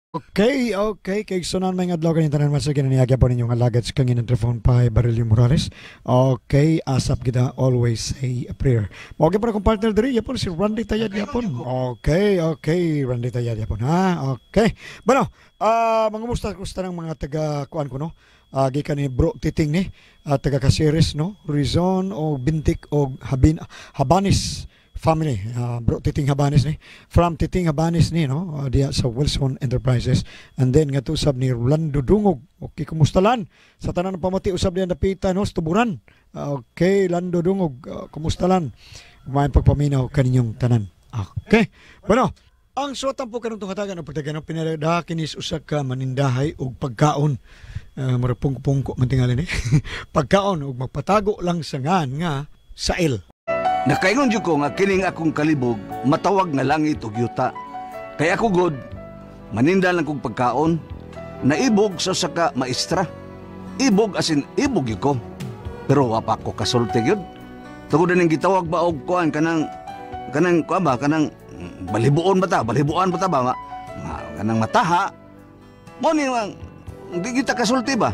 Okay. Kay sunan may adlaw kaning tanan man sa ginaniyagya po ninyong alagad sa kangin Trifon Pai Barilio Morales. Okay, asap kita, always say a prayer. Mao gyud akong partner diri yapon si Randy Tayad yapon. Okay, Randy Tayad yapon ha. Okay. Bueno, mangumusta ko sa tanang mga taga kuan ko, no. Gikan ni Bro Titing ni taga Caceres, no, Rizon o Bintik o Habin Habanis family, Bro Titing Habanis ni, from Titing Habanis ni, no, diya sa Wilson Enterprises, and then nga usab ni Rolando Dungog. Okay, kumusta lan sa tanan ng pamati usab diya napita, no, sa Tuburan. Okay, Lando Dungog, kumusta lan, may pagpaminaw kaninyong tanan. Okay, bueno, ang suwatan po kanong tungkatagan o pagtagan pinada kinis usa ka manindahay og pagkaon, murag pungko-pungko man tingali ni pagkaon og magpatago lang sa ngan nga Sael. Nakaingon jud ko nga kining akong kalibog matawag nga langit ug yuta. Kay ako god maninda lang kog pagkaon, naibog sa saka maestra. Ibog as in ibog gyud ko. Pero wa pa ko kasulti gyud. Tungod ning gitawag ba og kuan kanang kanang kuan ba kanang balibuon ba ta, balibuan ba ta ba kanang mataha. Mo ni ang di kita kasulti ba.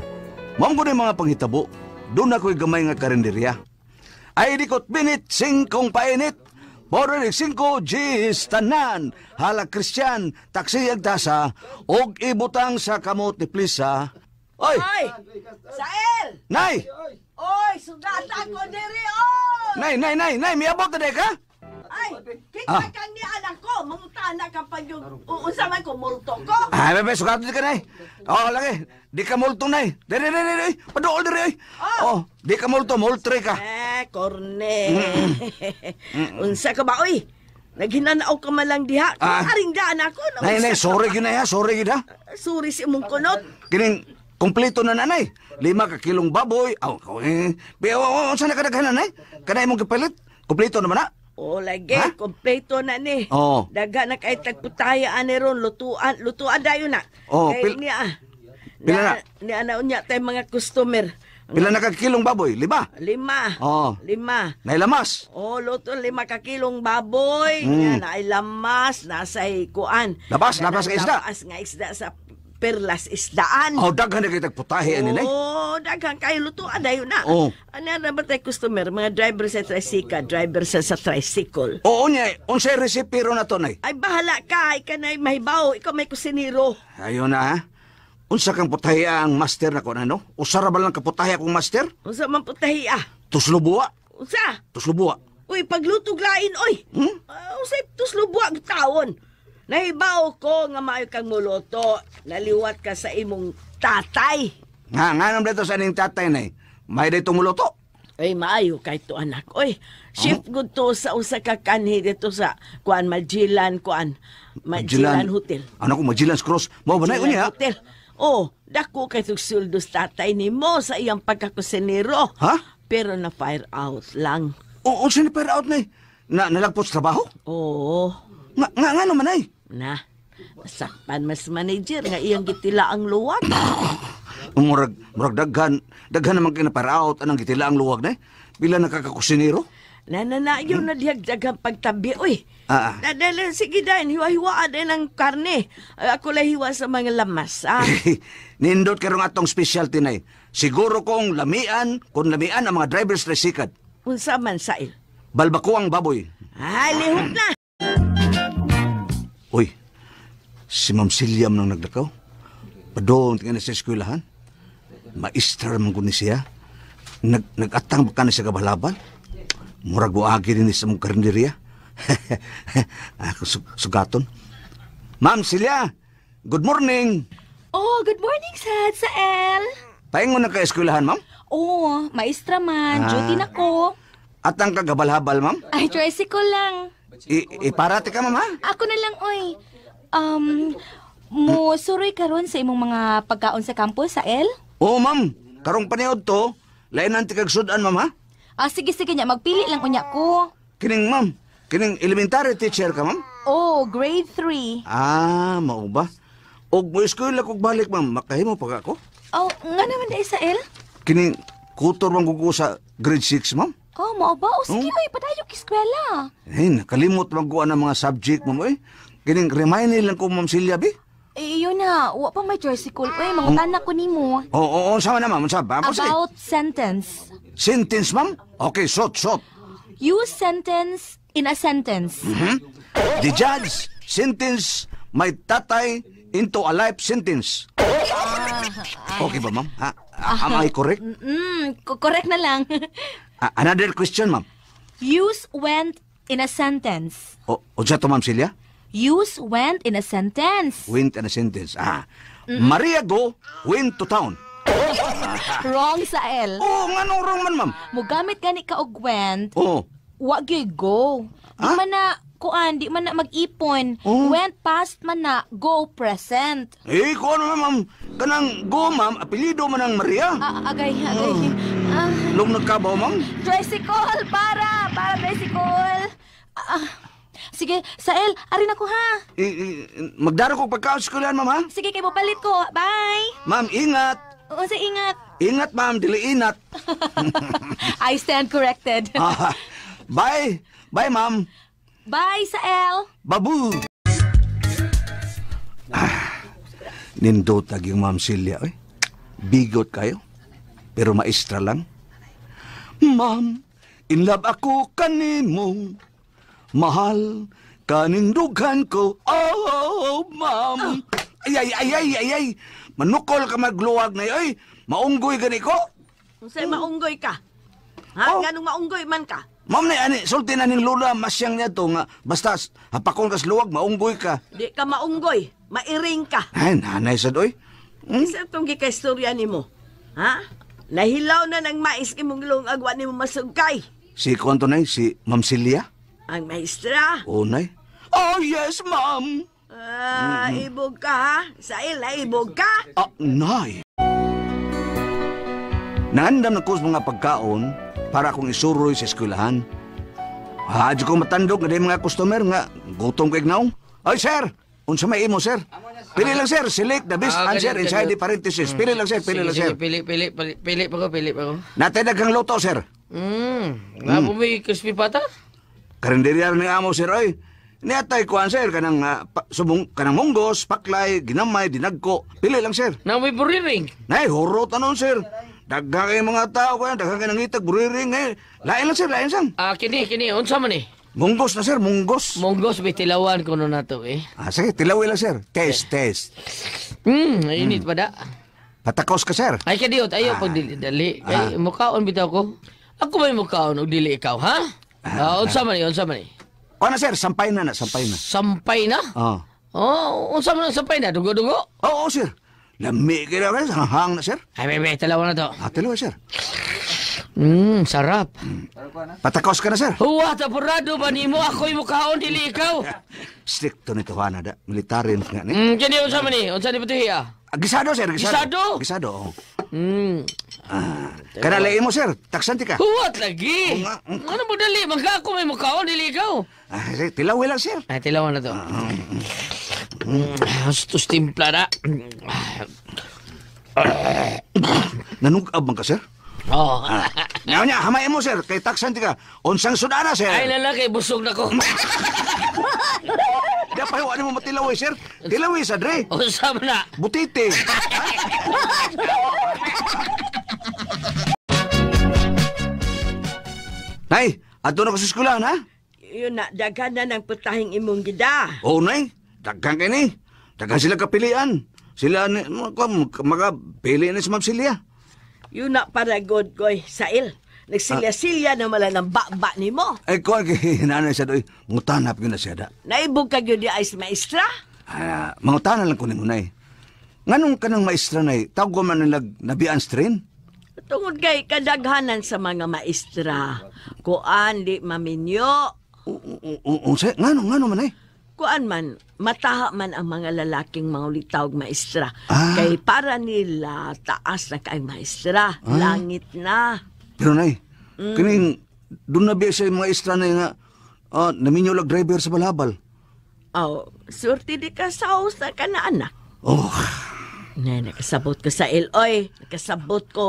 Mao gud mga panghitabo. Doon ako'y gamay nga karinderya. Ay di ko't binit, singkong painit. Border 5 G's tanan. Hala Christian, taksi ang tasa, og ibutang sa kamot ni Plisa. Oy! Oy! Sael! Nay! Oy, sugata ko diri, oy! Nay, nay, nay, nay, miabot na ka? Ay, kita kang ni anak ko, mangutana ka pag yung unsa man ko multo ko. Ay, bebe, sugato di ka, nay. Oh, lagi, di ka multo, nay. Dere, dere, dere, paduol dere, oy. Oh, di ka multo, multre ka. Eh, korne. Unsa ka ba, oy? Naghinanaw ka man lang diha. Aring daan ako. No, Nay, nay, sorry gyud na, ha, sorry gyud ha. Sorry si imong kunot. Kining kompleto na nanay. 5 ka kilong baboy. Aw, eh, unsa na kadaghan, nanay? Kana imong gipalit? Kompleto naman na. O lagi, Ha? kompleto na ni. Oo. Daga na kay tagputaya ani ron, lutuan, lutuan dayon na. Oo, Kay niya. Pila na? Niya na unya tay mga customer. Pila na ka kilong baboy? 5? 5. Oo. 5. Nailamas. Oh, luto 5 ka kilong baboy. Nga naay lamas, nasay kuan. Labas, labas nga isda. Labas nga isda sa Perlas Isdaan. Oh, daghan na kay tagputahe ani, nay. Oh, daghan kayo lutuan dayon na. Oo. Ano na ba tayo customer? Mga driver sa tricycle, driver sa tricycle. Oo niya, unsay recipe ron na to, nay? Ay, bahala ka. Ikaw na mahibaw. Ikaw may kusinero. Ayon na ha. Unsa kang putahe ang master nako na, no? Usa ra ba lang kaputahe akong master? Unsa man putahi ah? Tuslubuwa. Unsa? Tuslubuwa. Uy, paglutog lain, oy. Hmm? Unsay tuslubuwa tawon? Nahibaw ko nga maayo kang muluto. Naliwat ka sa imong tatay. Nga, nga naman dito sa aning tatay, nay. May dito muluto. Ay, maayo kay to, anak. Oy, shift good to sa usa ka kanhi dito sa kuan Magellan kuan. Magellan Hotel. Ano ko Magellan's Cross? Mao ba nay Magellan unya? Hotel. Oh, dako kay tug sweldo sa tatay nimo sa iyang pagkakusinero. Ha? Pero na fire out lang. Oo, unsa ni fire out, nay? Na nalagpot sa trabaho? Oo. Nga nga nga naman, nay. Na, nasakpan mas manager nga iyang gitila ang luwag. Murag murag daghan daghan naman kay na fire out anang gitila ang luwag, nay. Pila na kakakusinero? Nananayo na dihag daghang pagtabi, uy. Ah, ah. Dadala, sige dahin, hiwa-hiwaan din ang karne. Ay, ako lang hiwa sa mga lamas, ah. Nindot karong atong specialty, nay. Siguro kong lamian, kung lamian ang mga drivers tricycle. Unsa man, Sail? Balbakuang baboy. Ay, lihok na. Uy, si Ma'am Silyam nang naglakaw. Padong tingnan na sa eskwelahan. Maestra man ni siya. Nag-atang ba ka na siya kabalabal? Murag buagi din sa mong karinderya. Ako sugaton. Ma'am Silya, good morning. Oh, good morning, Sad, Sael. Paingon na ka eskwelahan, ma'am? Oh, maestra man, duty na ko. Atang kagabalhabal, ma'am? Ay, tricycle lang. Iparate ka, ma'am, ha? Ako na lang, oy. Mo suroy karon sa imong mga pagkaon sa campus, Sael? Oo, ma'am. Karong paniod to, lainan ti kag sudan, ma'am, ha? Ah, sige, sige nya, magpili lang unya ko. Kining, ma'am, kining elementary teacher ka, ma'am? Oh, grade 3. Ah, mao ba? Og mo eskwela kog balik, ma'am, makahimo pa ka ako? Oh, nga naman di, Sael? Kining kutor man ko sa grade 6, ma'am. Oh, mao ba? O sige, oy, padayo eskwela. Eh, nakalimot man ko ang mga subject, ma'am, oy. Kining remind lang ko, Ma'am Silya, bi. Eh, yun na, wa pa may tricycle. Uy, mangutana ko nimo. Oo, oo, sama na, ma'am. Unsa ba? Sige. About sentence. Sentence, ma'am? Okay, short, short. Use sentence in a sentence. The judge sentence my tatay into a life sentence. Okay ba, ma'am? Ha? Am I correct? Correct na lang. Another question, ma'am. Use went in a sentence. O, unsa to, ma'am Celia? Use went in a sentence. Went in a sentence. Ah. Maria go went to town. Wrong sa L. Oh, nganong wrong man, ma'am? Mugamit gani ka og went, Oh. wa gyud go. Di Ah? man na kuan, di man na mag-ipon. Oh. Went past man na, go present. Eh, kung ano, ma'am, kanang go, ma'am, apelyido man ang Maria. Ah, agay, agay. Ah, Lung nagkabaw, ma'am. Tricycle, para tricycle. Ah, sige, Sael, ari na ko ha. Eh, eh, magdaro ko pagkaon sa eskwelahan, ma'am, ha? Sige, kay mopalit ko. Bye. Ma'am, ingat. Oo, sa ingat. Ingat, ma'am, dili inat. I stand corrected. Ah, bye. Bye, ma'am. Bye, Sael. Babu. Ah, nindotag yung ma'am Celia, eh. Bigot kayo. Pero maestra lang. Ma'am, in love ako kanimo. Mahal kanindughan ko. Oh, ma'am. Ay, ay, ay, ay, ay, ay. Manukol ka magluwag na ay. Maunggoy gani ko. Unsay maunggoy ka? Ha? Oh. Nganong maunggoy man ka? Ma'am na, ani, sulti na ning lola, masyang niya to nga, basta hapakon kas luwag, maunggoy ka. Di ka maunggoy, mairing ka. Ay, nanay sad, oy. Isa tong gikaistorya nimo. Ha? Nahilaw na ng mais imong lungag wa nimo masugkay. Si kuanto nay, si Ma'am Celia. Ang maestra. Oh, nay. Oh, yes, ma'am. Ah, ibog ka ha? Sail na ibog ka? Ah, nay. Naandam na ko sa mga pagkaon para akong isuroy sa eskwelahan. Ha, di ko matandog nga di mga customer nga gutom kay gnaong. Ay, sir! Unsa may imo, sir? Pili lang, sir. Select the best Ah, answer ganyan, inside the ganyan. parenthesis. Pili lang, sir. Pili Sige, lang, sir. sige, pili, pili, pili, pili pa ko, pili pa ko. Natay daghang luto, sir. Nga po may crispy pata? Karinderya ni amo, sir. Oy, niatay kuan, sir. Kanang, subong, kanang munggos, paklay, ginamay, dinagko. Pili lang, sir. Na may buriring. Nay, hurot anon, sir. Daghan kay mga tao kuan, daghan kay nangitag buriring eh. Lain lang, sir, lain sang. Ah, kini, kini, unsa man eh? Munggos na, sir, munggos. Munggos may tilawan ko no nato eh. Ah, sige, tilawi lang, sir. Taste, taste. Init pa da. Patakos ka, sir. Ay kadiot, ayaw pag dili dali. Kay mukaon bitaw ko. Ako may mukaon og dili ikaw, ha? Ah, unsa man eh, unsa man eh? O na, sir, sampay na na, sampay na. Sampay na? Oh. Oh, unsa man ang sampay na? Dugo-dugo? Oo, sir. Lami kayo na, sir. Hang na, sir. Ay, may tilawan na to. Ah, tilawi, sir. Sarap. Patakos ka na, sir. Huwa, tapurado ba nimo? Ako'y mukaon, dili ikaw. Stricto nito, Juana, da. Military nga ni. Kini unsa man eh? Unsa ni patuhi ah? Ah, gisado, sir. Gisado. Gisado? Gisado, oo. Hmm. Kana lain mo, sir. Taksanti ka. Huwat lagi. Oo nga. Ano mo dali? Mangka ako may mukaon, dili ikaw. Ah, sige, tilawi lang, sir. Ay, tilawan na to. Tus timpla na. Nanugab man ka, sir? Oh. Ngayon niya, hamayin mo, sir. Kay taksanti ka. Unsang sudana, sir. Ay, lalaki, busog na ko. Dapat ano mo matilaway, sir. Tilaway sa dre. Unsa man na? Butite. Nay, adto na ko sa eskwelahan, ha? Yun na, daghan na ng putahing imong gida. Oo, nay. Daghan kay ni. Daghan sila kapilian. Sila ni makapili ni si Ma'am Celia. Yun na para god koy, Sail. Nagsilya-silya na mala ng ba-ba nimo. Ay, kuwan kay nanay sa doy. Mangutanap yun na siya da. Naibog ka gyud di ay sa maestra. Ah, mangutana lang ko nimo, nay. Nganong kanang maestra, nay? Tawag ko man nilag nabian strain? Tungod kay kadaghanan sa mga maestra. Kuan di maminyo. Unsa? Ngano man, nay? Kuan man, mataha man ang mga lalaking mga ulitawag maestra. Ah. Kay para nila taas na kay maestra. Langit na. Pero nay, kining doon na biya sa maestra na nga naminyo lag driver sa balabal. Oh, surti di ka sa na ka na anak. Oh, Nay, nakasabot ko sa iloy. Nakasabot ko.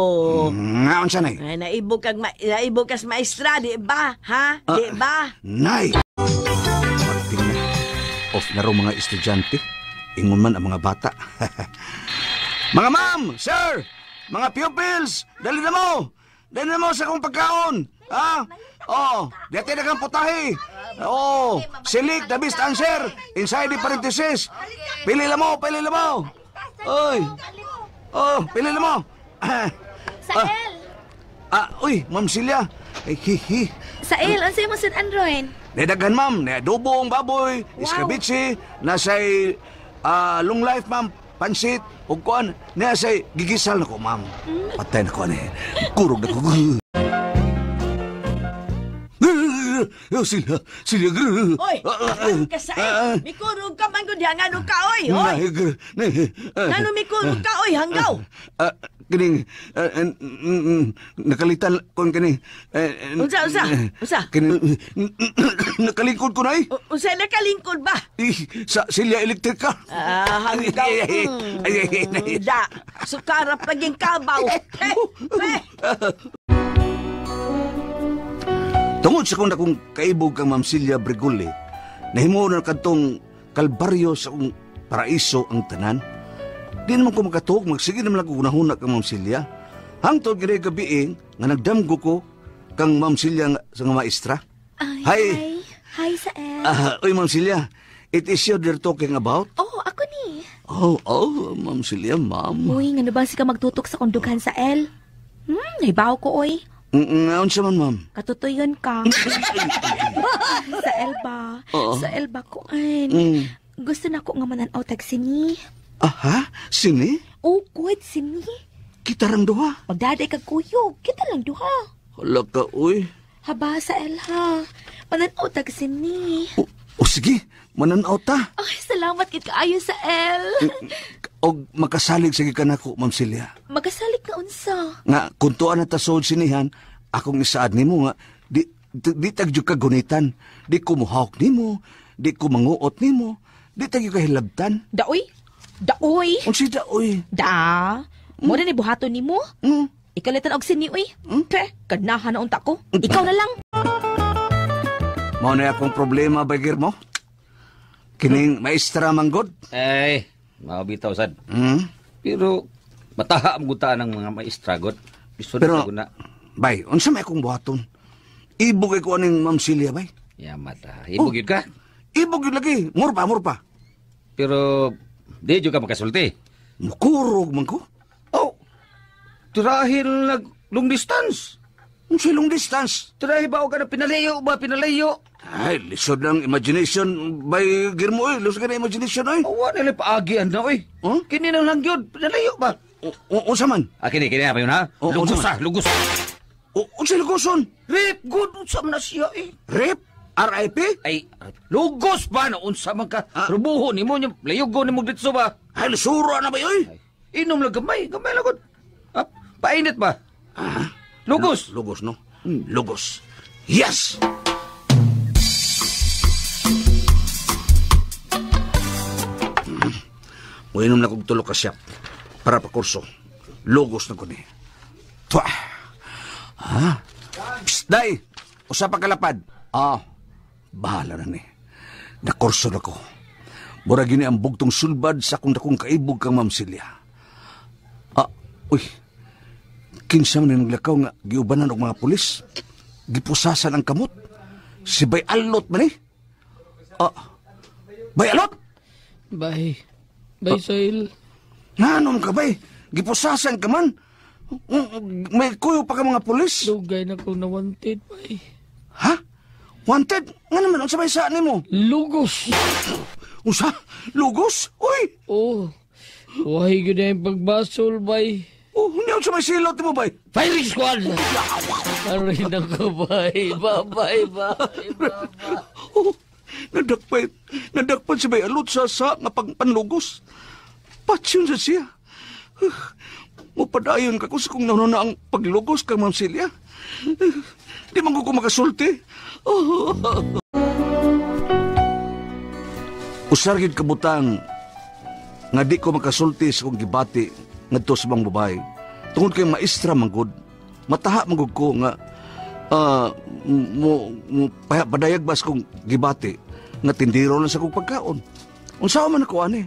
nga unsa nay? Ay, naibog kag naibog kas maestra, di ba? Ha? Di ba? Nay! Marting na. Off na raw mga estudyante. Ingon man ang mga bata. Mga ma'am, sir, mga pupils, dali na mo. Dali na mo sa akong pagkaon. Ha? Oh, dati na kang putahe. Oh, select the best answer inside the parenthesis. Pili lang mo, pili lang mo. Oy. Oh, pili lang mo. Sael! Ah, uy, Ma'am Celia. Ay, hihi. Sael, unsay mo sud Android? Nedaghan, ma'am. Ne adobong baboy, iskabitsi, nasay long life, ma'am, pansit, ug kuan, nasay gigisal na ko, ma'am. Patay na ko ani. Kurog na ko. Sila, sila. Oy, ano ka sa Mikurog ka man gud ngano ka oy, oy. Ngano mikurog ka oy, hanggaw. Kining nakalitan kon kini. Unsa, unsa? Unsa? Kini nakalingkod ko nay. Unsa nakalingkod ba? Ih, sa Silya Elektrika. Ah, hanggaw. Ay, ay, ay, ay. Da, sukarap laging kabaw. Eh, eh. Tungod sa kong nakong kaibog kang Ma'am Celia Brigule, nahimo na kadtong kalbaryo sa kong paraiso ang tanan. Di naman ko makatuog, magsige naman ako gunahuna kang Ma'am Celia. Hangtod gini gabi nga nagdamgo ko kang Ma'am Celia sa nga maestra. Ay, Hi. hi. Hi, Sael. Ah, uy, Ma'am Celia, it is you they're talking about? Oh, ako ni. Oh, oh, Ma'am Celia, ma'am. Uy, ngano ba si ka magtutok sa kondughan, Sael? Naibaw ko, oy. Unsa man, ma'am? Katutuyon ka. Sael ba? Oo. Sael ba kuan? Gusto na ko nga mananaw tag sini. Aha, sini? Oh, good, sini. Kita rang duha. Magdaday kag kuyog. Kita lang duha. Hala ka, uy. Haba, Sael ha. Mananaw tag sini. O sige, mananaw ta. Ay, salamat kit kaayo, Sael. Og makasalig sige ka nako, Ma'am Celia. Magasalig ka unsa. Nga, kung tuan na tasod sinihan, akong isaad nimo nga, di tagyo ka gunitan, di ko muhawk nimo, di ko manguot nimo, di tagyo ka hilabtan. Daoy. Daoy. Unsi da, uy. Da. Mo na ni buhaton nimo. Ikalitan og sini uy. Pe, ganahan na unta ko. Ikaw na lang. Mao na akong problema, bagir mo. Kining maestra manggod. Ay, mabitaw sad. Pero mataha ang guta ng mga maestra god. Bisod Pero, na. bay, unsa may akong buhaton? Ibog ko aning Ma'am Celia, bay. Ya mata. Ibog yun ka. Ibog yun lagi. Murpa, murpa. Pero di jud ka makasulti. Mukurog man ko. Oh. Tirahin nag long distance. Unsay long distance? Tirahin ba o ka na pinalayo ba pinalayo? Ay, lisod ng imagination by Girmo, oy. Lisod ka na imagination, oy. Awa nila paagian na oy. Huh? Kini nang lang yun, pinalayo ba? Unsa man? Ah, kini kini pa yun ha? Oh, Lugos unsa ha, lugos. Unsa lugoson? Rip good unsa man na siya eh. Rip? R.I.P.? Ay, lugos ba na unsa man ka? Ah. Rubuho nimo nya layugo nimo ditso ba? Ay, lisuro na ba, oy? Ay, inom lang gamay, gamay lang gud. Ah, painit ba? Ah, Lugos. Lugos, no? Lugos. Yes! Muinom na kong tulo ka siyap para pa kurso. Lugos na ko ni. Tuwa. Ha? Psst, day! Usa pa kalapad. Ah, bahala na ni. Nakurso na ko. Mura gini ang bugtong sulbad sa akong dakong kaibog kang Ma'am Celia. Ah, uy. Kinsa man ang naglakaw nga giubanan og mga pulis. Gipusasan ang kamot. Si Bay Alot man eh. Ah, Bay Alot! Bye. Bye, Sael. Nanon ka bay? Gipusasan ka man. May kuyo pa ka mga pulis. Dugay na ko na wanted, bay. Ha? Wanted? Nga naman, unsa bay saan nimo? Lugos! Unsa? Lugos? Uy! Oh, wahi gyud na yung pagbasol, bay. Oh, hindi unsa may silot nimo bay? Firing squad! Aray na ko, bay. Bye-bye, bye. Bye-bye. Oh, nadakpan, nadakpan si Bay Alot sa nga pagpanlugos. Patsyon sa siya. Mupadayon ka ko sa kung nauna ang paglugos kang Ma'am Celia. Di man ko makasulti. Oh. Usar gyud kabutang nga di ko makasulti sa kong gibati ngadto sa bang babae. Tungod kay maestra manggod, mataha manggod ko nga mo padayag ba sa kong gibati nga tindiro lang sa kong pagkaon. Unsa man ako ani?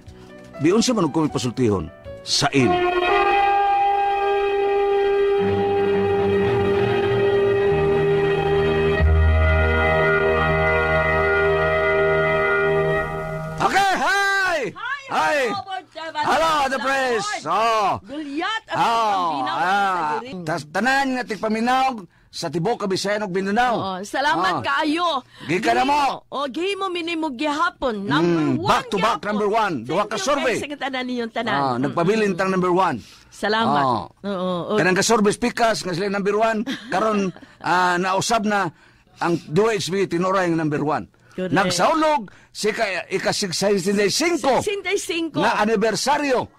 Biun siya man og kumi pasultihon. Sail. Okay, hi! Hi! Hello, the press. Oh. Gulyat ang Oh, paminaw ah, tanan nga tigpaminaw sa tibuok Kabisayan ug Mindanao. Oo, salamat Ah. kaayo. Gikan na mo. O, gihimo minimo gihapon. Number one Back to back, gihapon. number one. Duha Thank ka you survey. kay sa tanan ninyong tanan. Ah, nagpabilin tang number one. Salamat. Oh. Oo. Kanang ka-survey pikas nga sila number one, karon nausab na ang DOHB tinuray ang number one. Correct. Nagsaulog si ika-65 65. nga anibersaryo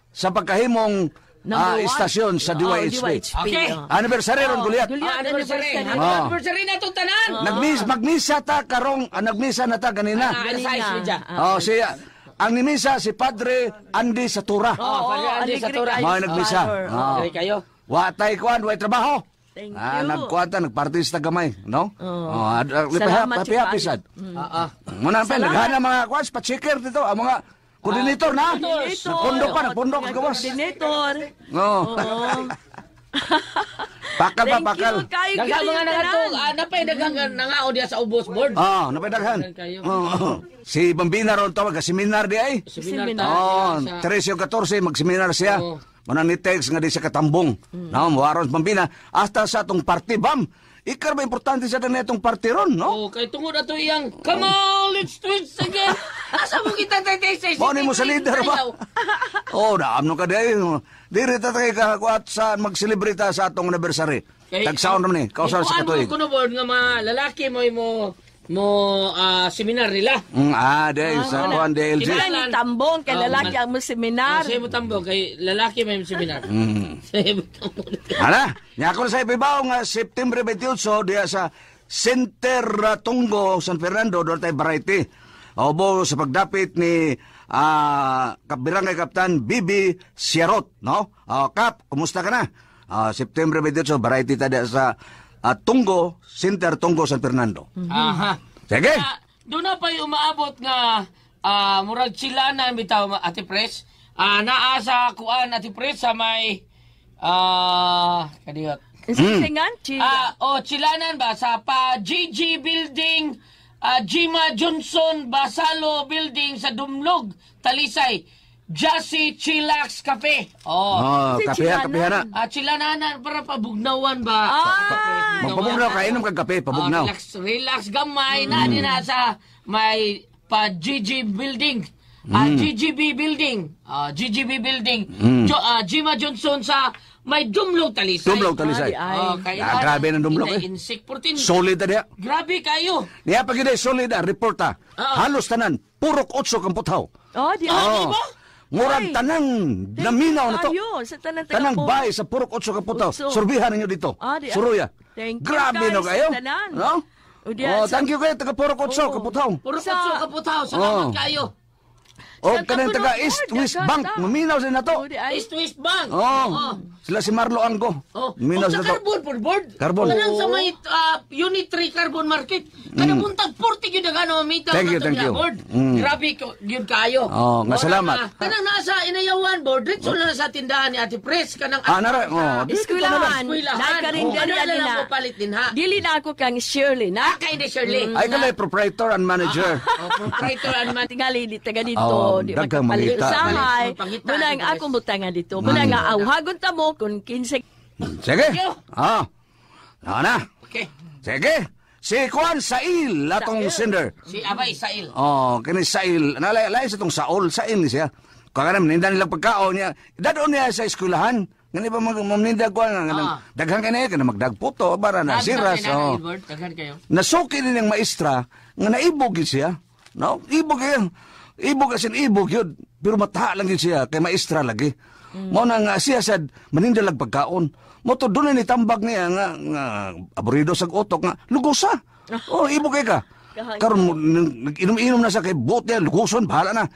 sa pagkahimong Number one. istasyon sa Oo, DYHB. DYHB. Okay. Oo. Anniversary ron, Oo, Goliath. Goliath Anniversary. anniversary. Ah. Anniversary na itong tanan. Nagmisa ta karong nagmisa na ta ganina. Alas 6 media. Oh, siya ang nimisa si Padre Andy Satura. Oh, Padre Andy alegre Satura. kayo Mao sa nagmisa. father. Oh. Dali kayo. Wa tay kuan, way trabaho. Thank you. Nagkuan ta, nagpartista gamay, no? Oo. Oh, Salamat, happy happy Chief. sad. Ah, ah. Muna pa Salamat. naghana mga kuan pa checker dito ang mga coordinator na. Coordinator. Nagpundok pa, nagpundok Oo, sa gawas. Coordinator. Oo. Oo. Pakal pa, Thank pakal. you kayo. Daghan mga tanan. nangatog, napay daghang nangao diya sa ubos board. Oh, napay daghan. Daghan kayo. Oo. Si Bambina ron to seminar di ay. Seminar Seminar. ta. Oh, sa- 13 o 14 magseminar siya. Oo. Muna ni text nga di siya katambong. No, muaron sa Bambina hasta sa atong party bam. Ikar ba importante sa na itong party ron, no? Oh, kay tungod ato iyang, come on, let's twist again. Asa mo kita tay sa Mao ni mo sa leader ba? Oh, naamno ka di. Diri ta kay kakuat sa magselebrita sa atong anniversary. Tagsaon naman ni, kausar sa katuig. Kuno board nga mga lalaki mo mo mo seminar nila. Di sa kuan DLG. Kinahanglan- Ni tambong kay Oh, lalaki ang mo seminar. Sa mo tambong kay lalaki may seminar. Sa mo tambong. Hala, nya ako sa ipibaw nga September 28 diya sa Center Tungo, San Fernando, doon tayo variety. Obo sa pagdapit ni Barangay Kaptan Bibi Sierot, no? Kap, kumusta ka na? September 28, variety ta diya sa Tungo, Center Tungo, San Fernando. Aha. Sige. Doon na pa'y umaabot nga murag chilanan bitaw Ate Pres. Naa sa kuan Ate Pres sa may kadiyot. Singan, chi. Chilanan ba sa pa GG Building, Jima Johnson Basalo Building sa Dumlog, Talisay. Jassy Chillax Cafe. Oh. Oh, Si kapeha, Chilanan. kapeha na. Chilananan para pabugnawan ba? Magpabugnaw ka, inom kag kape, pabugnaw. Relax, relax gamay na din na sa may pa GG Building. GGB Building. GGB Building. Jima Johnson sa may Dumlog Talisay. Dumlog Talisay. Ay. Oh, kay Grabe ng Dumlog eh. Insect 14. Solid na diya. Grabe kayo. Niya pag hindi, solid na, reporta. Halos tanan, purok 8 kang putaw. Oh, di Oh. ba? Murag Ay. tanang naminaw na to. Ayo, sa tanan Tanang taga bahay sa purok 8 kang putaw. Otso. Sorbihan ninyo dito. Di, ah. Suruya. Thank you, Grabe guys, no kayo. sa tanan. No? O, di, Oh, sa- thank you kayo taga purok 8 Oh. kaputaw. Puro Sa- kutso kaputaw. Salamat Oh. kayo. O Sa kanang Tapunog taga East Board, West daghan Bank, ta. maminaw sila na to. Oh, di ay. East West Bank. Oh. Sila si Marlo Anggo. Oh, Maminaw oh, sa sila to. carbon po, board. Carbon. Kanang sa may Unit 3 Carbon Market. Kanang buntag 40 yun ang ano, mamitaw Thank you, na to thank niya, you. Board. Grabe ko, yun kayo. Oh, nga Wala salamat. na. Kanang nasa inayawan, board. Ritso na sa tindahan ni Ate Pres. Kanang Nara. Oh, dito na lang. Eskwelahan. Eskwelahan. Nagkarinderya Oh, ano din na lang na. po palit din, ha? Dili na ako kang Shirley na. Ah, kay ni Shirley. Ay kalay proprietor and manager. Oh, proprietor and man. Tingali di taga dito, Oh, di daghang makapalit mangita. usahay. Pangita, Muna ang Ate Pres. akong butangan dito. Muna nga awhagon ta mo kung kinsa Sige. Thank you. Na. Okay. Sige. Si Juan Sail atong sender. Si Abay Isail. Oh, kini Sail. Nalay lay sa tong Saul, Sail ni siya. Kaya maninda nilang pagkaon niya. Dadon niya sa eskwelahan. Ngani ba maninda ko nga daghan kay kana magdagputo bara na siras. Oh. Daghan kayo. Nasuki ni niyang maestra nga naibog gid siya. No? Ibog yun. Ibog as in ibog yun. Pero mata lang yun siya kay maestra lagi. Mao na nga siya sad maninda lag pagkaon. Mo to doon ni tambag niya nga, nga aburido sa utok nga lugosa. Oh, ibog kay ka. Karon mo nag-inom-inom na sa kay buot niya lugoson bahala na.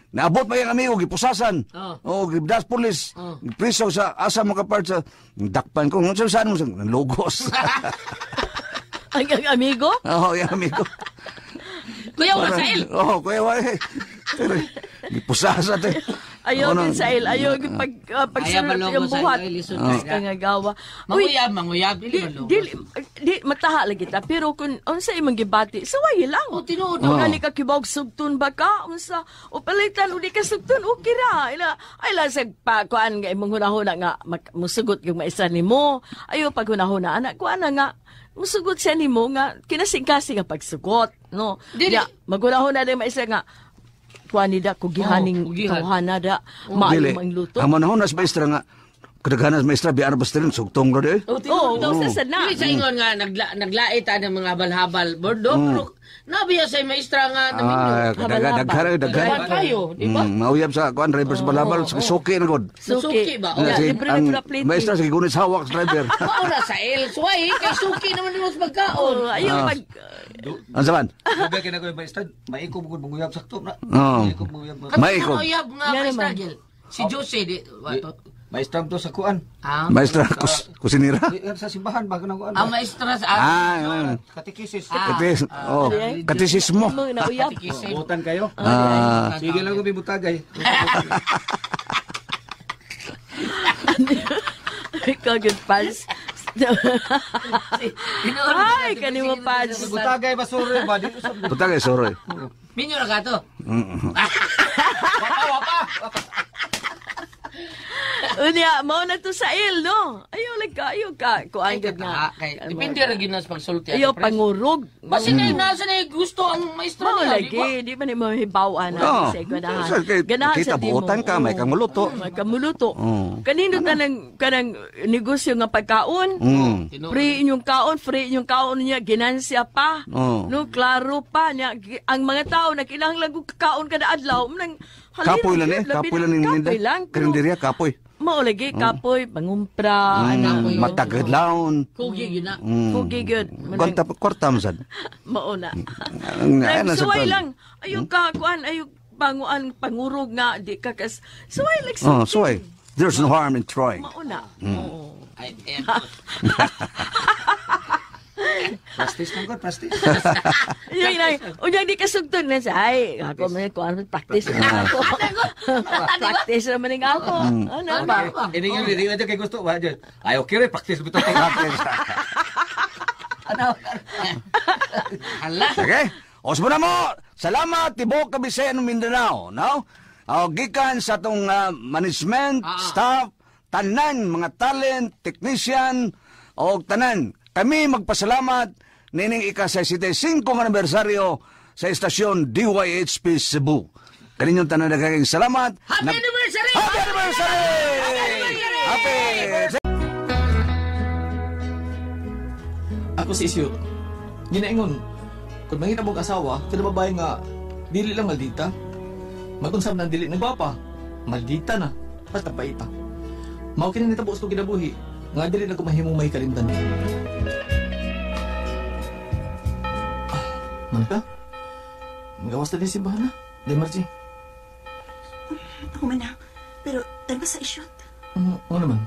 Naabot pa yung amigo gipusasan. Oh. Oh, gibdas pulis. Priso sa asa mo ka part sa dakpan ko. Unsa saan mo sa lugos. ang amigo. Oh, yung amigo. Kuya Wasail. Oh, kuya wa. Gipusasa te. Ayaw Ako gid sa il, ayaw gid pag Ayaw pagsunod balogos, yung buhat. ayaw lisod Ka ka. nga gawa. Uy, Manguyab, manguyab. Dili di, balogos. di, di mataha lagi ta pero kung unsa imong gibati saway lang. Oh, tinuod. Oh. Kani ka kibog sugton ba ka unsa o palitan uli ka sugton okay ra. Ila ay lasag pa kuan nga imong hunahuna nga musugot yung maisa nimo. Ayo pag hunahuna anak kuan na nga musugot siya nimo nga kinasing-kasing ang pagsugot no. Dili. Ya, maghunahuna din maisa nga kuan ni da kugihaning Oh, kugihan. tawhana da maayo mang luto. Ang manahon nas maestra nga kadaghanan sa maestra biar basta rin sugtong ra di. Oh, Oh, tinuod. oh, sa na. Dili sa ingon nga naglait ta ng mga habal-habal. Bordo, pero nabiya sa maestra nga naminyo. Ah, daghan daghan daghan. Daghan kayo, di ba? Mauyab sa kuan driver sa balabal sa suki na gud. Suki ba? Ya, Sige, libre ang na pala maestra sige gunit sa hawak sa driver. Mao na sa El Suway, kay suki naman nimo sa pagkaon. Oh, ayaw pag Ang saban? Dugay kay na ko yung maestra, maikog gud manguyab sakto na. Oo. Maikog manguyab. Maikog. Uyab nga Nga maestra naman. Gil. Si Jose di wato. Maestra to sa kuan. Ah, Maestra kusinira. Di, sa simbahan ba kanang kuan? ang maestra sa Ah, ah. Katekisis. Katis, oh, katisismo. Imong nauyab. Katekisim. Butan kayo. Ah, Sige lang ko bibutagay. Ikaw good pals. Ay, kanimo pals. Butagay basura ba dito sa butagay sorry. Minyo ra ka to. Wapa wapa. Unya, mao na to sa il, no? Ayaw lang ka, ayaw ka. Kuan gud nga. Kay depende ra gyud na sa pagsulti. Ayaw ato, pres. pangurog. Basin na nasa na gusto ang maestra Mao niya, di ba? lagi, di ba ni mo hibawan Oo. na sa ganahan. Sa- kay- Ganahan kita sa timo. buotan ka, may Oo. kanguluto. May kamuluto. Oo. Kanino tanang kanang negosyo nga pagkaon? Tinuod. Free inyong kaon, free inyong kaon niya, ginansya pa. Oo. No, klaro pa niya. Ang mga tao na kinahanglan kung kakaon kada adlaw, nang Kapoy lang eh, kapoy lang ning ninda. Kapoy lang. pero Karinderya kapoy. Mao lagi kapoy, pangumpra, ano. Matagadlaon. Kugi gyud na. Kugi gyud. Kwarta kwarta man sad. Mao na. Ang Nang ana sa suway kuan. lang. Ayaw ka kuan, ayaw panguan pangurog nga di ka kas suway lang Oh, suway. There's no harm in trying. Mao na. Oo. Ay, eh, Practice lang gud, practice. Unya na, unya di ka sugton na sa ay ako man kuan practice na ako. Practice naman ning ako. Ano ba? Ini nga dili kay gusto ba jud. Ay okay re practice bitaw. Practice. Ano? Hala. Okay? Osmo na mo. Salamat tibok Kabisaya ng Mindanao, no? O, gikan sa atong management, staff, tanan, mga talent, technician, o tanan. Kami magpasalamat nining ika-65 anibersaryo sa istasyon DYHP Cebu. Kaninyong tanan nagaging salamat. Happy anniversary! Happy anniversary! Happy! Ako si Isyot. Ginaingon, kung mangita mong asawa, kada babae nga, dili lang maldita. Magunsam na dili nagwapa, maldita na, basta paita. Mao kini nitabo sa kinabuhi, nga dili na ko mahimong may kalimtan. Ah, man ka? Magawas na din simbahan na. Di, Margie. Ako man na. Pero tan ba sa isyot? Oo naman.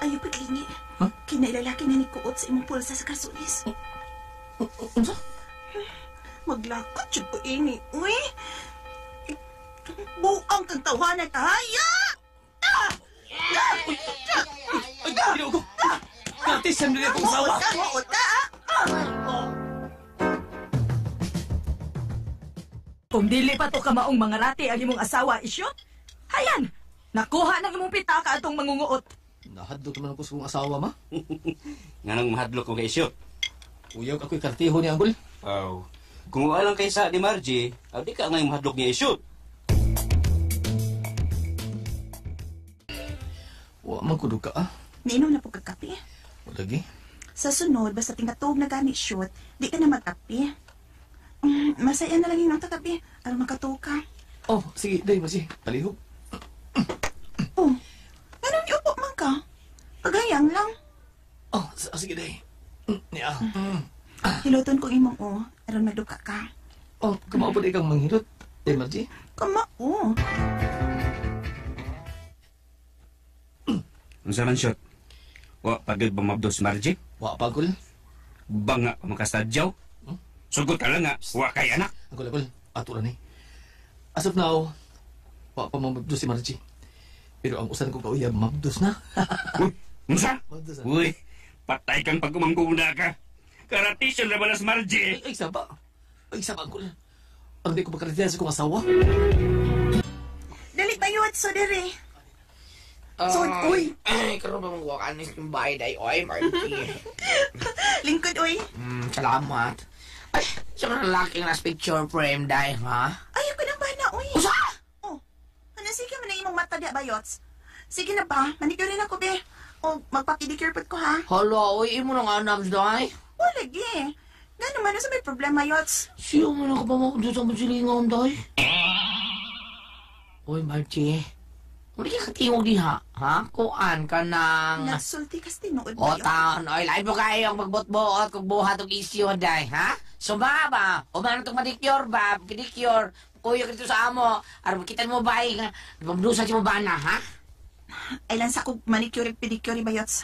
Ayaw paglingi. Huh? Kinailalaki na ni Kuot sa imong pulsa sa karsulis. Unsa? Maglakad jud ko ini. Uy! Buang kang tawanan kahaya! Ay, ginoo ko! Kartisan dili akong asawa! Muot ka, muot ka! ah! Kung dili pa to kamaong mga rati ang imong asawa, isyot, hayan! Nakuha ng imong pitaka atong mangunguot. Nahadlok naman ako sa kong asawa, ma. Nganong mahadlok ko kay Isyot? Uyag ako'y kartiho ni Angkol. Aw. Kung wala lang kay sa di Margie, aw di ka ngayong mahadlok niya Isyot. Wa man kudo ka, ah. Niinom na po kag kape. Lagi. Sa sunod, basta tingatog na gani shoot, di ka na magkape. Masaya na lang yung kape, aron makatuog ka. Oh, sige, day, Margie. Palihog. Oh, ganun iupo man ka. Pagayang lang. Oh, sige, day. Niya. Hiluton kong imong o, aron magduka ka. Oh, kamao po di kang manghilot. Day, Margie. Kamao. Unsa man Syot? Wa pagid ba mabdos Margie? Wa pa, Angkol. Banga pa makasadyaw. Sugot ka lang nga, wa kay anak. Angkol, Angkol. Ato ra ni. As of now, wa pa mamabdos si Margie. Pero ang usan ko kauyab, mabdos na. Uy, unsa? Mabdos na. Uy, patay kang pagkumangguna ka. Karatisyon na balas Margie. Ay, saba. Ay, saba ko. Ang di ko makaratihan sa kong asawa. Dali bayot so dire. So, uy. Ay, karon ba mong anis yung bayad ay, oy, Margie. Lingkod uy. Salamat. Ay, sa mga lalaking nas picture frame, day, ha? Ay, ako nang bana uy. Usa! Oh. Ano sige man ang imong mata di bayots. Sige na ba, manicure na ko be. O magpapedicure pud ko ha. Hala, oy, imo nang anams, day. Wala gi. Ngano man sa may problema yots. Siyo man ako pa mo sa masilingon, day. Oy, Margie. Wala ka katingog diha, ha? Kuan ka ng... Nagsulti kas tinuod O bayot. taon, oy, lain mo kayo ang magbot-boot kung buhat og isyo, day, ha? Suma ba? O man itong manicure ba? Pedicure. Kuya ka dito sa amo. Aron kita mo ba, nga, pamdusa si mo ba na, ha? Ay lang sa kog manicure ug pedicure bayots.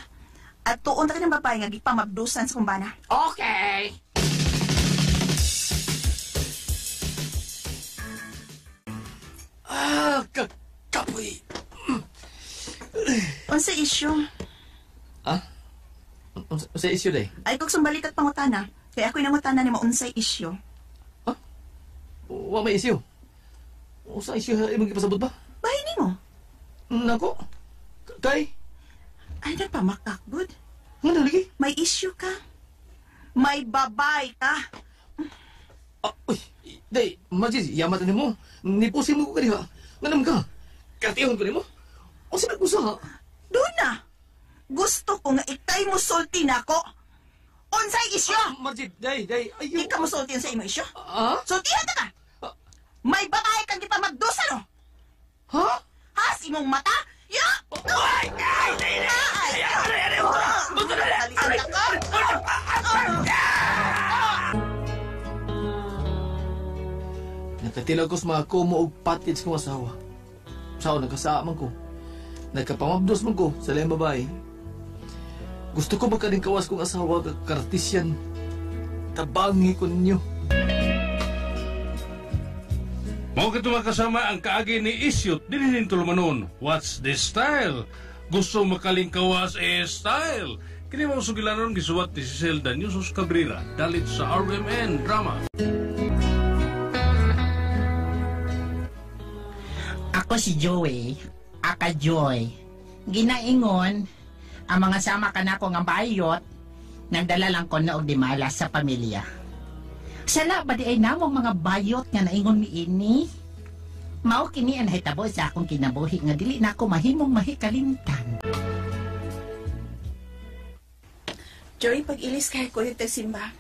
At tuon ta ka ng babae nga gipamabdusan sa kumbana. Okay. Ah, kakapoy. Unsa issue? Ah? Unsa issue day? Ay kog sumbalik at pangutana. Kaya ako'y nangutana nimo unsay issue. Wa may issue. Unsa issue imong gipasabot ba? Bahin nimo. Nako. Kay Ay nagpamakak gud. Ngano lagi? May issue ka. May babay ka. Ah, uy, day, Margie, yamat na nimo. Nipusin mo ko kaniha. Nganam ka? Kartihon ko nimo. Unsa na kusa? Doon na. Gusto ko nga ikay mo sulti nako. Unsay issue? Ah, Margie, day, day, ayo. Ikaw mo sulti sa imo issue? Ah? Sultihan ta ka. May babae kang gipamagdusa no? Ha? Has imong mata? Ya! Ay! Ay! Ay! Ay! Ay! Nakatilaw ko sa mga kumo og package kong asawa. Sao nagkasaa man ko. Nagkapamabdos man ko sa laing babae. Gusto ko magkaning kawas kong asawa kartisyan. Tabangi ko ninyo. Mao kito makasama ang kaagi ni Isyot dinhi tulumanon. What's this style? Gusto makalingkawas eh style. Kini mao sugilanon gisuwat ni Cecil Danyusos Cabrera dalit sa RMN Drama. Ako si Joey, aka Joy. Ginaingon, ang mga sama kanako nga bayot, nagdala lang ko na og dimala sa pamilya. Sala ba di ay namong mga bayot nga naingon miini? Mao kini ang nahitabo sa akong kinabuhi nga dili na ako mahimong mahikalimtan. Joy, pag-ilis kay ko yung simba.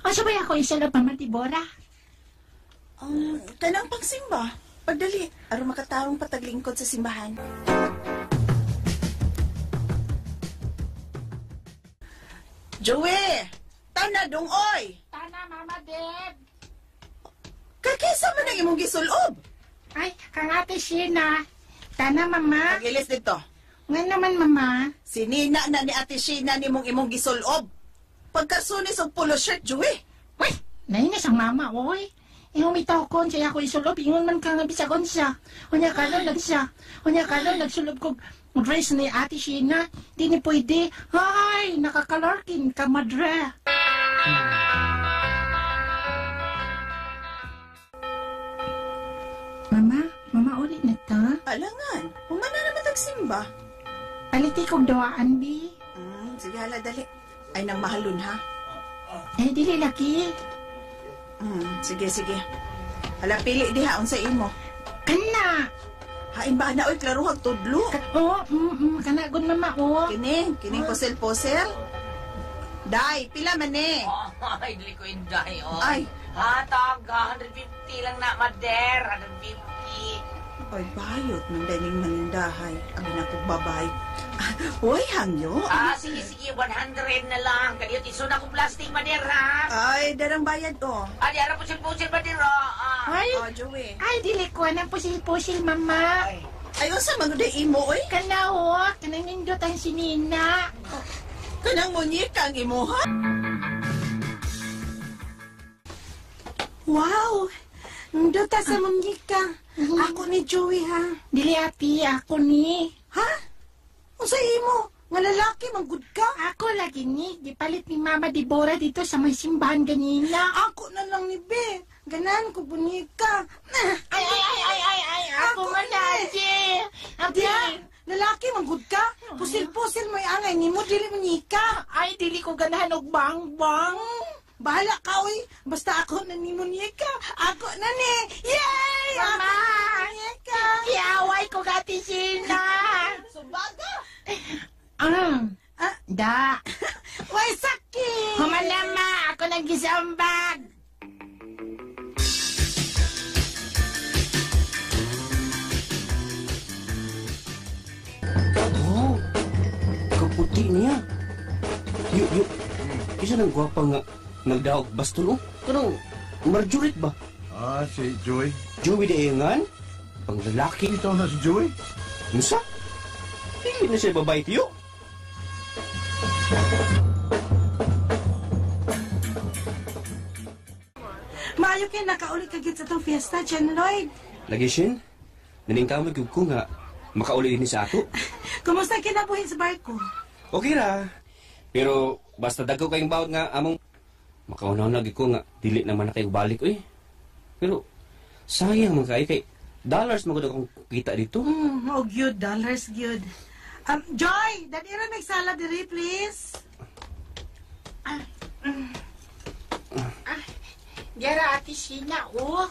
Asa ba ako isa lang pa man, Tibora? Kanang pagsimba. Pagdali, aron makatarong pataglingkod sa simbahan. Joey! Tana dungoy! Tana, Mama Deb! Kakesa man ang imong gisulob! Ay, kang Ate Sheena. Tana, Mama. Pag-ilis dito. Nga naman, Mama. Sinina na ni Ate Sheena nimong imong gisulob. Pagkasunis og polo shirt, Joey. Uy, nainis ang mama, oy. Ihumitaw kon siya ako isulob. Ingon man ka nga bisag unsa. Unya karon nagsa. Unya karon nagsulob kog dress ni Ate Sheena. Di ni pwede. Ay, nakakalorkin ka, madre. Mama, mama ulit na ta. Alangan, humana naman tagsimba. Paliti kog dawaan, bi. Sige, hala, dali. Ay, nang mahalon, ha? Eh, dili laki. Sige, sige. Hala, pili diha, unsa imo. Kana! Hain ba na, oy, klaro hag tudlo. Oo, kana gud mama, oh. Kining, kining posel-posel. Day, pila man eh. Ay, dili ko inday, oh. Ay. Hatag, 150 lang na, mader. 150. Oy, bayot man daning mandahay. Abi na kog babay. Hoy, hangyo. Ah, sige, sige, 100 na lang. Kaliyot, iso na kong plastic, mader, ha? Ay, darang bayad, oh. Ah, di, ara pusil-pusil, mader, oh. Ah. Ay, Oh, Joey. ay, dili ko anang pusil-pusil, mama. Ay, unsa man gud imo, oy? Kana, oh, kanang nindot ang sinina. Kanang munyika ang imuha. Wow! Nduta sa munyika. Ako ni Joey, ha? Dili, ati. Ako ni. Ha? Unsa imo? Nga lalaki, manggod ka? Ako lagi ni. Gipalit ni Mama Deborah dito sa may simbahan ganina. Ako na lang ni Be. Ganan ko bunika. Ay, ay, ay, ay, ay, ay. Ako man, ati. Ati. Lalaki, manggod ka? Pusil-pusil mo'y angay ni mo, dili munyika. Ay, dili ko ganahan og bangbang. Bahala ka, oy. Basta ako na ni Munyeka. Ako na ni. Yay! Mama! Ako na ni Munyeka. Kiaway ko gati sina. Subaga. Da. Way sakit. Humalama, ako nang gisambag. Oh, kaputi niya. Yu. Isa nang gwapa nga nagdaog baston, oh. Kanang Marjorie ba? Ah, si Joey. Joey de Engan? Pang lalaki. Ito na si Joey? Unsa? Dili na siya babae tiyo. Maayo kay nakauli ka gid sa tong fiesta, Jen Lloyd. Lagi, Shin. Naningkamot gyud ko nga makauli din sa ato. Kumusta kinabuhi sa barko? Okay ra. Pero basta dagko kayong bawat nga among makauna na gyud ko nga dili naman na kayo balik oy. Pero sayang man kay kay dollars man gud akong kita dito. Oh, gyud dollars gyud. Joy, dali ra nagsala diri please. Dira ati Sheena, oh.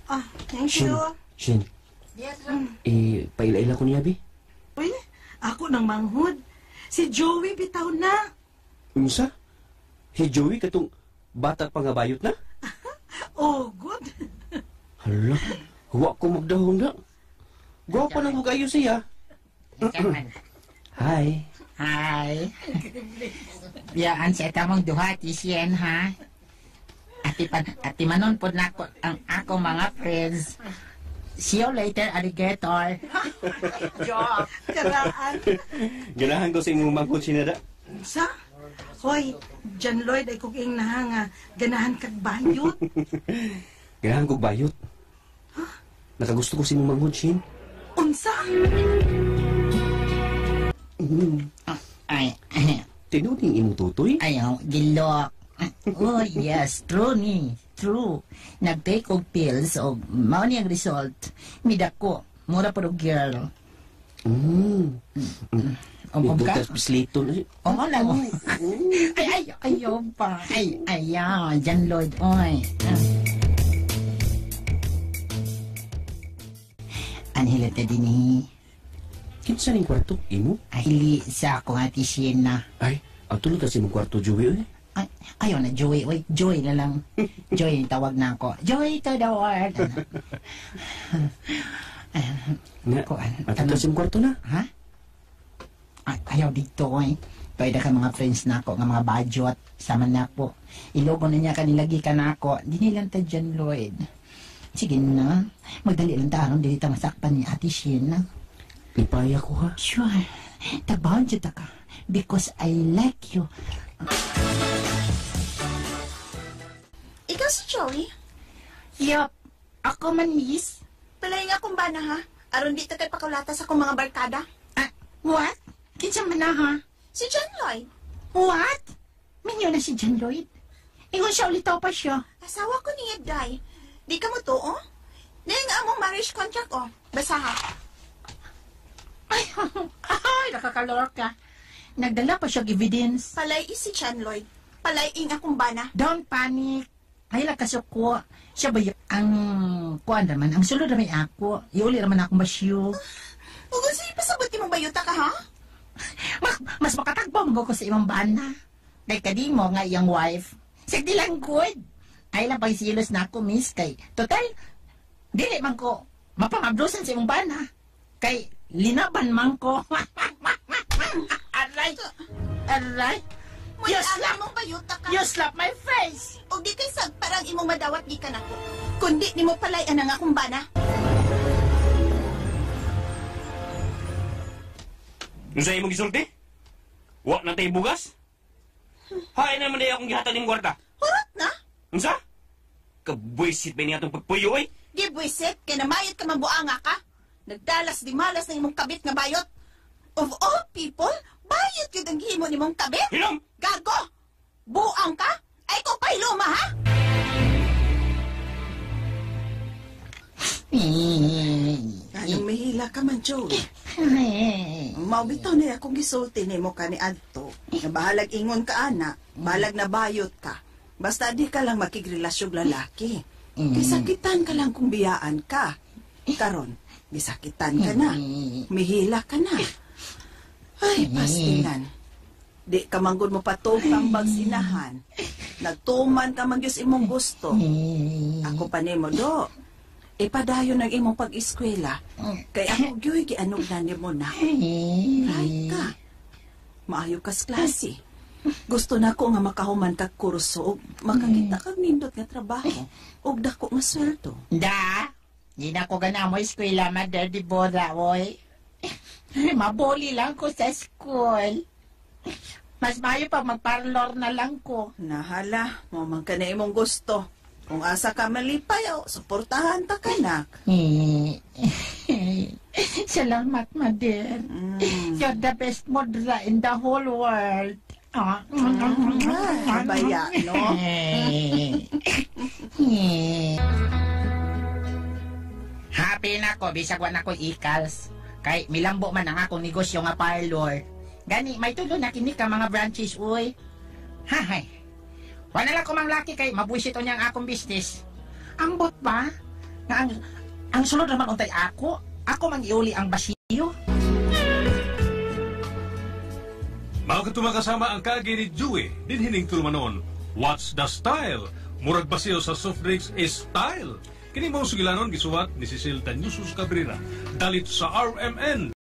Ah, thank you. Shin, Dira. eh paila-ila ko niya bi. Uy, ako nang manghud. Si Joey bitaw na. Unsa? Si Joey katong bata pa nga bayot na? Oh, good. Hala, huwa ko magdahong na. Gwapa nang kayo siya. Hi. Hi. Yaan sa tamang duha, ati Sien, ha? Ati manon po na ako, ang ako mga friends. See you later, alligator. Joke. Karaan. Ganahan ko sa imong manghud sinada. Sa? Hoy, John Lloyd ay kung ing nahanga, ganahan kag bayot. Ganahan kog bayot. Nakagusto ko sa imong manghud, Shin. Unsa? Ay, Tinuod ning imong tutoy? Ayaw, gilok. Oh, yes, true ni. True. Nag-take og pills og mao ni ang result. Midako, mura pa og girl. Om ka? Butas bisliton. Oo lang. Ay, ay, ayaw pa. Ay, ayaw. John Lloyd, oy. Anhila ta din eh. Kinsa ning kwarto? Imo? Ay, ili sa akong ati Sheena. Ay, ang tulog kasi imong kwarto, Joey, oy. Ay, ayaw na, Joey. Oy, Joey na lang. Joey, yung tawag na ako. Joey to the world. Nga, ato sa imong kwarto na. Ha? Ay, ayaw dito, eh. Pwede ka mga friends na ako, nga mga budget. Sama na ako. Ilogo na niya kanilagi ka na ako. Di nilang ta John Lloyd. Sige na. Magdali lang ta. Aron dili ta masakpan ni Ate Sheena. Lipaya ko, ha? Sure. Tabahon siya ta ka. Because I like you. Ikaw si Joey? Yup. Ako man, miss. Palay nga kung bana, ha? Aron di ta kay pakulata sa akong mga barkada. Ah, what? Kinsa man na, ha? Si John Lloyd. What? Minyo na si John Lloyd? Ingon siya ulitaw pa siya. Asawa ko niya, Day. Di ka mo to, oh? Di nga among marriage contract, oh. Basa, ha? Ay, ay, nakakalorka. Nagdala pa siya evidence. Palay si John Lloyd. Palay ing akong bana. Don't panic. Ay, lakasuko. Siya ba ang kuan naman, ang sulod naman ako. Iuli naman akong basyo. Huwag sa'yo pasabuti mong bayuta ka, ha? Mas makatagbo mo ko sa imong bana. Kay kadimo nga iyang wife. Sige lang good. Ay lang pagsilos na ako, miss. Kay, total, dili man ko mapamablusan sa imong bana. Kay, linaban man ko. Aray! Aray! You slap! Bayuta ka. You slap my face! O di kay sag parang imong madawat di ka nako. Kundi nimo palay anang akong bana. Unsa imong gisulti? Wa na tay bugas? Hain naman day akong gihatag ning kwarta. Hurot na? Unsa? Kabwisit ba niya atong pagpuyo oy? Gibwisit, kay namayot ka man buanga ka. Nagdalas di malas ng imong kabit nga bayot. Of all people, bayot yun ang gihimo nimong kabit. Hinom! Gago! Buang ka? Ay ko pahiloma, ha? Anong mahila ka man, Joey? Maubitaw na akong gisulti nimo kani adto. Nga bahalag ingon ka ana, bahalag na bayot ka. Basta di ka lang makigrelasyong lalaki. Kisakitan ka lang kung biyaan ka. Karon, gisakitan ka na. Mihila ka na. Ay, pastilan. Di ka manggod mo patupang bagsinahan. Nagtuman ka man gyud sa imong gusto. Ako pa nimo do. Ipadayon ang imong pag-eskwela. Kay ako gyud gianog na nimo na. Right ka. Maayo kas klase. Gusto na ko nga makahuman kag kurso ug makakita kag nindot nga trabaho ug dako nga sweldo. Da, di na ko gana mo eskwela, Mother Deborah, oy. Maboli lang ko sa school. Mas mayo pa magparlor na lang ko. Nahala, mo man ka na imong gusto. Kung asa ka malipay, oh, suportahan ta kanak. Salamat, Mother. You're the best mother in the whole world. Ah. Baya, no? Happy na ko, bisag wa na ko ikals. Kay milambo man ang akong negosyo nga parlor. Gani, may tulo na kini ka mga branches, uy. Hahay. Wala lang ko mang laki kay mabuisit unya ang akong business. Ambot ba? Nga ang sulod naman untay ako. Ako mang iuli ang basiyo. Mao kadto mga kasama ang kaagi ni Joey dinhining tulumanon. What's the style? Murag basiyo sa soft drinks is style. Kini mao sugilanon gisuwat ni Cecil Tanyusus Cabrera. Dalit sa RMN.